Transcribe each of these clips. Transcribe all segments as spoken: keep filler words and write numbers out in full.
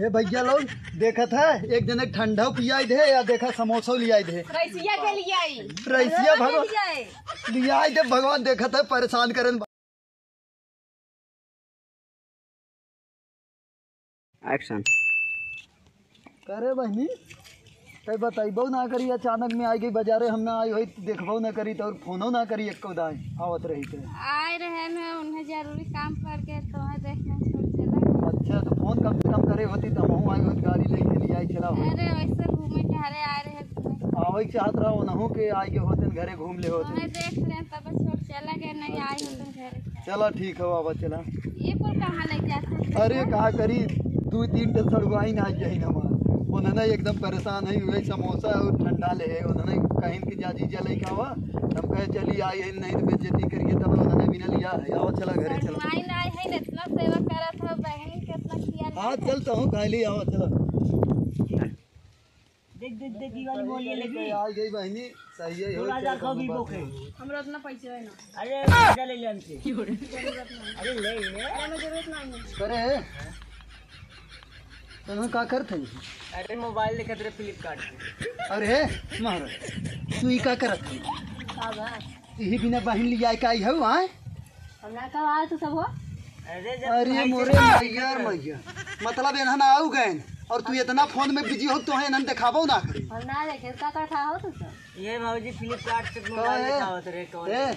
हे भैया लोग, देखत है, एक जने ठंडा पियाई दे या देखा समोसा लियाई दे। रईसिया के लियाई। रईसिया भगवान लियाई। लियाई दे, भगवान देखत है, परेशान करन। Action। करे बहिनी, तै बतैबो ना करी, अचानक में आई गई बजारे, हम ना आई होई, देखबो ना करी, तो फोनो ना करी, एको दाई आवत रही थे। आए रहे न, उन्हें जरूरी काम करके तोहे देखने छोड़ चला गए। अच्छा, तो फोन कम से कम करे होती, तो हमहू आई होत, गाड़ी लेके ले आई चला होत। अरे, वैसे घूमे टहरे आए रहे, घूमे। आवै के चाहत रहा, ओनहू के आए के होते, घरे घूम ले होते। तोहे देख ले, तब छोड़ चला गए, नहीं आई होते घरे। चला ठीक है बाबा, चला। ये कुल कहाँ ले जाते हैं? अरे कहा करी, दू तीन ठे सड़ुआइन आ जाइन हमार, उन्होंने एकदम परेशान है, वही समोसा और ठंडा ले है, उन्होंने कहीं कि जा जीजा लेके आवा, हम कहे चली आई है, नहीं तो बेइज्जती करिए, तब उन्होंने भी ना लिया है। आवा चला घरे चला। सड़ुआइन आए हैं, इतना सेवा करत है, बहन के इतना किया हाँ नहीं। चल तो हूँ खाई ली, आवा चला। देख, देख, देख, ई वाली मोलिया ले ली। आ गई बहिनी, सही है, दो हजार खाओ भी बोखे। हमरा उतना पैसे है ना। अरे, पैसा ले ले हमसे। अरे, ले ले। अरे, हमें जरूरत नहीं है। अरे, तुम का करत है? अरे, मोबाइल देखत रहे Flipkart पे। अरे, महाराज, तू ई का करत है? का बा? यही बिना बहिन लिया के आई हऊ, आय? हमरा का बा, तू सब हो? अरे, जब अरे, तू मोरे ऐसे मैया रे मैया। मतलब, एनहन आऊ गए और तू इतना फोन में बिजी हो, तोहे एनहन देखाबो ना करे। हम ना देखे, का का था हो तू सब? ये भौजी Flipkart से का मोबाइल है? दिखावत रहे, कौन ए, है?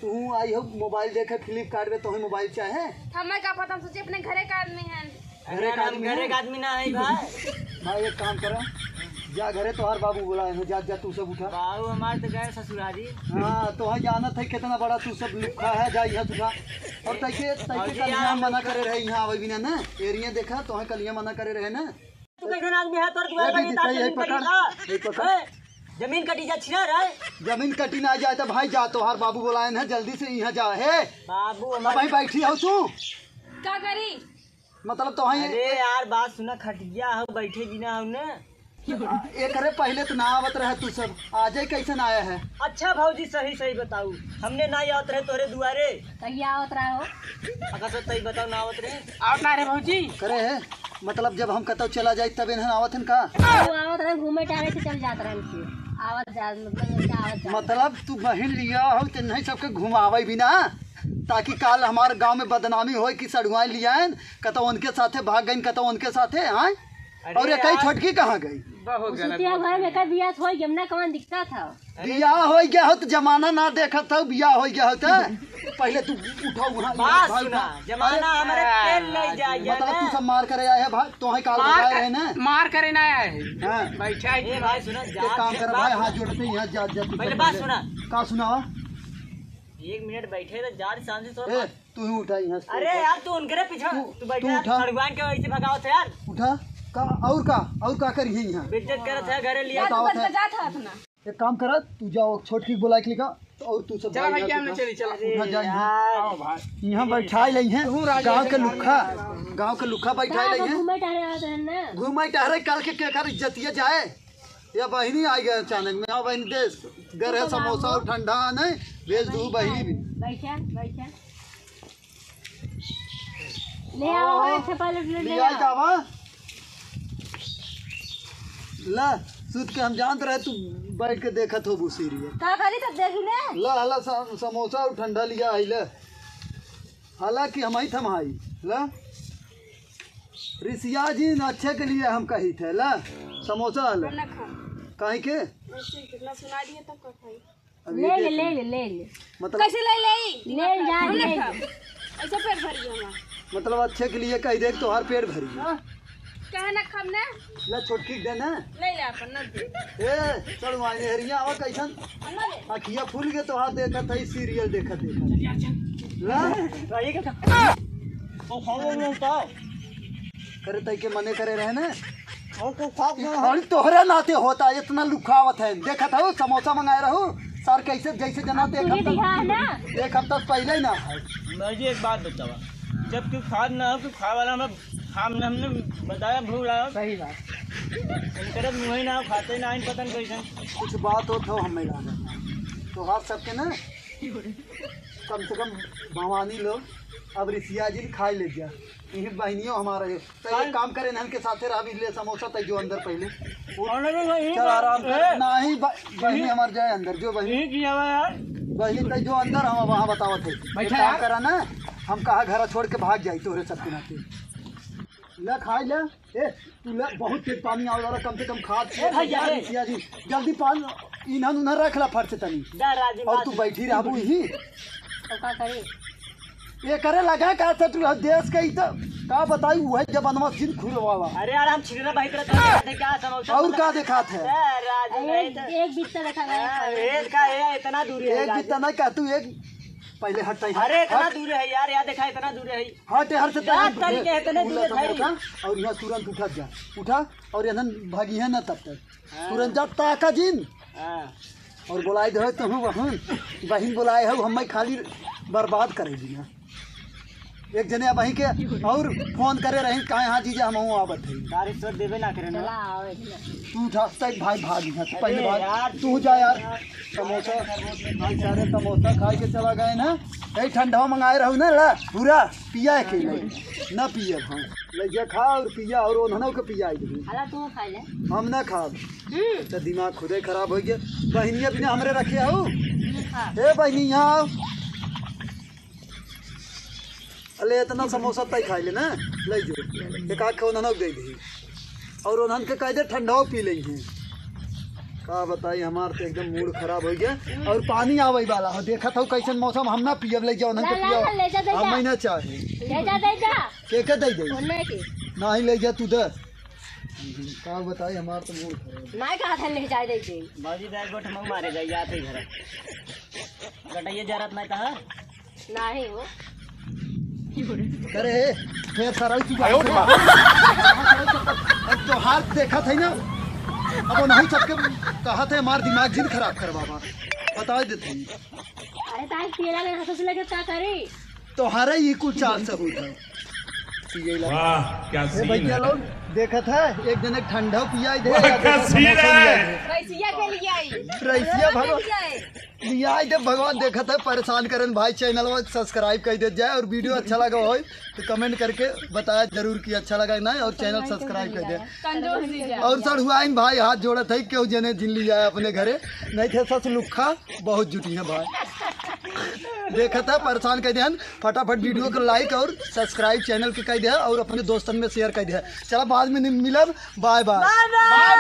तू आई हो मोबाइल देखे Flipkart में, तोहे मोबाइल चाहे? हमें का पता, हम सोचे अपने घरे का आदमी हैं। अरे घरे का यार, हम आदमी घरे है? का आदमी ना है भाई। भाई, एक काम करा, जा घरे, तोहार बाबू बुलाए हैं, जा, जा, तू सब उठा। बाबू हमार तो गए ससुरारी। हाँ, तोहे जानत है कितना बड़ा तू सब लुक्खा है, जा यहाँ से उठा। और तैके, तैके भौजी, कलिया यहाँ मना करे रहे, यहाँ आवे बिना ना, एरिया देखा, तोहे कलिया मना करे रहे ना। तू कैसन आदमी है, तोर ए दुआर दीदी, लगे तार तै यही जमीन कटी पकड़, का? यही पकड़। ए, जमीन कटी जा छिना रहे। जमीन कटी ना जाए तो भाई जा, तोहार बाबू बुलाए हैं, जल्दी से यहाँ जा। हे, बाबू अब हमार भाई बैठी हो तू? का करी? मतलब तो है अरे यार, बात सुना, खटिया हो, बैठे बिना हो ना। एकरे पहले तो ना आवत रहे तू सब, आजे कैसन आया है? अच्छा भौजी, सही सही बताऊ, हमने ना आवत रहे तोरे दुआरे। कहिया आवत रहा हो? अगर तो तई बताओ, ना आवत रहे। आवत ना रहे भौजी। करे है, मतलब जब हम कतौ चला जाई तब इन्हन आवत हन का? वो आवत रहे, घूमे टहरे से चल जात रहे हमसे। आवत जात, मतलब जैसे आवत जात। मतलब तू बहिन लिया हो, ते नहीं सबके घुमावे बिना, ताकि काल हमार गाँव में बदनामी होए कि सड़ुआइन लियाएन, कतौ उनके साथे भाग गइन, कतौ उनके साथे, आय? अरे और ये कई यार। छोटकी कहाँ गई? बहुत गलत सुतिया बात घर में है। का बियाह होई, जमना कौन दिक्कत है? अरे। बियाह होई गया हो तो जमाना ना देखत हो, बियाह होई गया हो तो पहले तू उठाओ वहाँ, बात भाई सुना, उठा। जमाना अरे, हमारे तेल नहीं जाए, मतलब तू सब मार करे आए है भाई, तो है काल मार बताए कर-, रहे ना। मार करे ना आए है। हाँ। बैठा है। ए भाई सुना, एक काम कर भाई, हाथ जोड़ते हैं, यहाँ जा, जा, तू पहले सब बात पहले। सुना। का सुनावा? एक मिनट बैठे तो जाड़ शांति से ए, तू ही उठा यहाँ से। अरे यार, तू उनके रे पीछे, तू, तू बैठा तू है, उठा। सड़ुआइन के वैसे भगावत है यार। उठा। का, और का, और का करी है यहाँ? बेइज्जत करत है, घरे लिया। बताओ बस थे। बजात हाथ ना। एक काम करा, तू जाओ, छोटकी के बुला के लेगा, तो और तू सब चला भाई, भाई, क्या हमने उठा। चली, चला। उठा जा यहाँ। यार। आओ भाई। यहाँ बैठा ले हैं, तू राजा गाँव के लुक्खा, गाँव के लुक्खा बैठा ले हैं। घूमे टहरे आवत रहन ना। घूमे टहरे, कल के केकर इज्जतिया जाए? या बहिनी आ गया अचानक में, आओ बहिनी, दे, घर है समोसा और ठंडा, नहीं, भेज दू बहिनी भी। बैठा, बैठा। ले आओ, आओ, एक ठे पालक ले, ले ले आओ। जावा। ला, सूत के हम जानत रहे तू बैठ के देखत होबू सीरियल। का करी तब देखी ले। ला, ला, सम-, समोसा और ठंडा लिया आई ले। हालांकि हम ही थमाई, ला। रिसिया जी न अच्छे के लिए हम कही थे, ला। समोसा ला। हम ना खाई। काहे के? वैसे कितना सुना दिए तब का खाई? अब ले ये ले, देख ले ले। ले, ले ले। मतलब कैसे ले ले? ले जा, हम ले ना ले। खाब। ऐसे पेट भरी हमार। मतलब अच्छे के लिए कह दे, तोहार पेट भरी। हाँ। कहे ना खाब ना? ले छोटकी के दे ना। ले ले अपन, ना दे। ए, चल वहाँ हेरिया आवा कैसन? हम ना ले। अखिया फूल के तोहार देखत है, सीरियल देखत देखत। चल यार, चल। ला। तो ये क्या था? तो खाओ, वो तो। करे तई के मने करे रहे ना। और तो खाओ, खाओ। खाली तोहरे नाते होता, इतना लुकावत है। देखत हो, समोसा मंगाए रहू, सर कैसे जैसे जना अब तू ही देखत दिखा ना। एक हफ्ता पहले ही ना है। भाई जी, एक बात बतावा, जब तू खाद ना हो, तू खाए वाला में खाम ने हमने बताया, भूल रहा हो। सही बात। इनकरे मुँह ही ना हो, खाते ना, इन पता नहीं कैसे। कुछ बात होत हो, हमें लागत। तो आप सबके ना, कम से कम भवानी लोग, अब रिसिया जी खाए ले जा। इन्हीं बहनियों हमारा है। तो एक काम करे, इन्हन के साथे रह भी ले, समोसा तय जो अंदर पहले। अरे भाई, चल आराम कर। ए, नहीं, ब-, बहनी हमार जाए अंदर, जो बहनी। ये किया हुआ यार? बहनी तय जो अंदर, हम वहाँ बतावत है। बैठा एक काम यार। करा ना, हम कहा घर छोड़ के भाग जाई तोहरे सबके नाते। ले खाई ले। ए, तू ले, बहुत तेज पानी आवे वाला, कम से कम खा। ए भैया, ए। सिया जी, जल्दी पान इन्हन उन्हन रख ला फट से तनी। जा राजू, और बात तू बैठी रहबू ही। तो का करी? ये करे लगा का था तू देश के ही तो, का बताई, वह जमानवा जिन खुरवावा। अरे यार, हम छिलना भाई तरह देखाते क्या समोसा और का देखात है? ए, राजू अरे, नहीं तो एक बित्ता देखा गया। हाँ, एक का है, इतना दूर है एक राजू। बित्ता नहीं का तू एक पहले हट, हट। अरे, इतना हट। दूर है यार, यार देखा, इतना दूर है। हट, हट से जा, तनी के इतने दूर है भाई। और यहाँ तुरंत उठा जा, उठा, और इन्हन भागी है ना तब तक। हाँ। तुरंत जा, ताका जिन। हाँ। और बोलाए दे तो हूँ बहन, बहन बोलाए हो, हमें खाली बर्बाद करे बिना। एक जने अब वहीं के और फोन करे रही, कहे, "हाँ जीजा, हम हूँ आवत है।" तारीफ तो देवे ना करे ना। चला, आओ, एक मिनट। तू उठा, तक भाई भाग यहाँ से, पहले अरे भाग। यार, तू जा यार। समोसा, भाई सारे समोसा खाए के चला गए ना। कहीं ठंडा मंगाए रहू ना, ला, पूरा पिया के ले। ना पिए, हाँ। ले जा, खा और पिया और उन्होंने के पिया दे। अला, तू खा ले। हम ना खाब। हम्म। तो दिमाग खुदे खराब हो गया। बहनिया बिना हमरे रखे हो। हम्म, खा। ए बहनी, यहाँ आओ। अले, इतना समोसा तय खाई ले ना, ले जो। एक आध के उन्हन दे दे। और उन्हन के कह दे, ठंडाओ पी लेंगे। का बताई, हमार तो एकदम मूड खराब हो गया। और पानी आवे वाला हो, देखत हो कैसन मौसम, हम ना पियब, ले जा उन्हन के ना, ना, पिया। ना, ले जा, दे हम जा। नहीं ना चाहे। ले जा, दे जा। के के दे दे? उन्हें के। नहीं, ले जा तू दे। का बताई, हमार तो मूड खराब। नहीं कहा था ले जाए दे दे। बाजी बैग गोठ मंग मारे जाए, जाते घर। गटैया जरत नहीं कहा। नाही हो। करे, हे सारा तू आयो रे माँ। अब तोहार देखत है ना, अब नहीं सबके कहत है, हमार दिमाग जिन खराब कर बाबा, बता देते हैं। अरे ताई, तेरा ले हाथों से लगे का करी? तोहारे ही कुल चाल सबूत है। पिए ला। वाह, क्या ए सीन भैया है। लोग, देखत है, एक जने ठंडा पिया दे, वाह, एक जने क्या सीन समोसा है। पिया दे। रईसिया के लिए आई। रईसिया भगवान। के लिए आई। लिया आई दे भगवान, देखत है, परेशान करन भाई। चैनल को सब्सक्राइब कर दे जाए और वीडियो अच्छा लगा हो तो कमेंट करके बताया जरूर कि अच्छा लगा कि नहीं, और चैनल सब्सक्राइब कर दे। कंजूस जीजा। और सर हुआ इन भाई हाथ जोड़त है, क्यों जने जिन लिया है अपने घरे, नहीं थे सस लुखा बहुत जुटी है भाई। देखत है, परेशान कर दे, फटाफट वीडियो को लाइक और सब्सक्राइब चैनल के कर दे और अपने दोस्तन में शेयर कर दे। चला बाद में मिलब, बाय बाय। बाय बाय।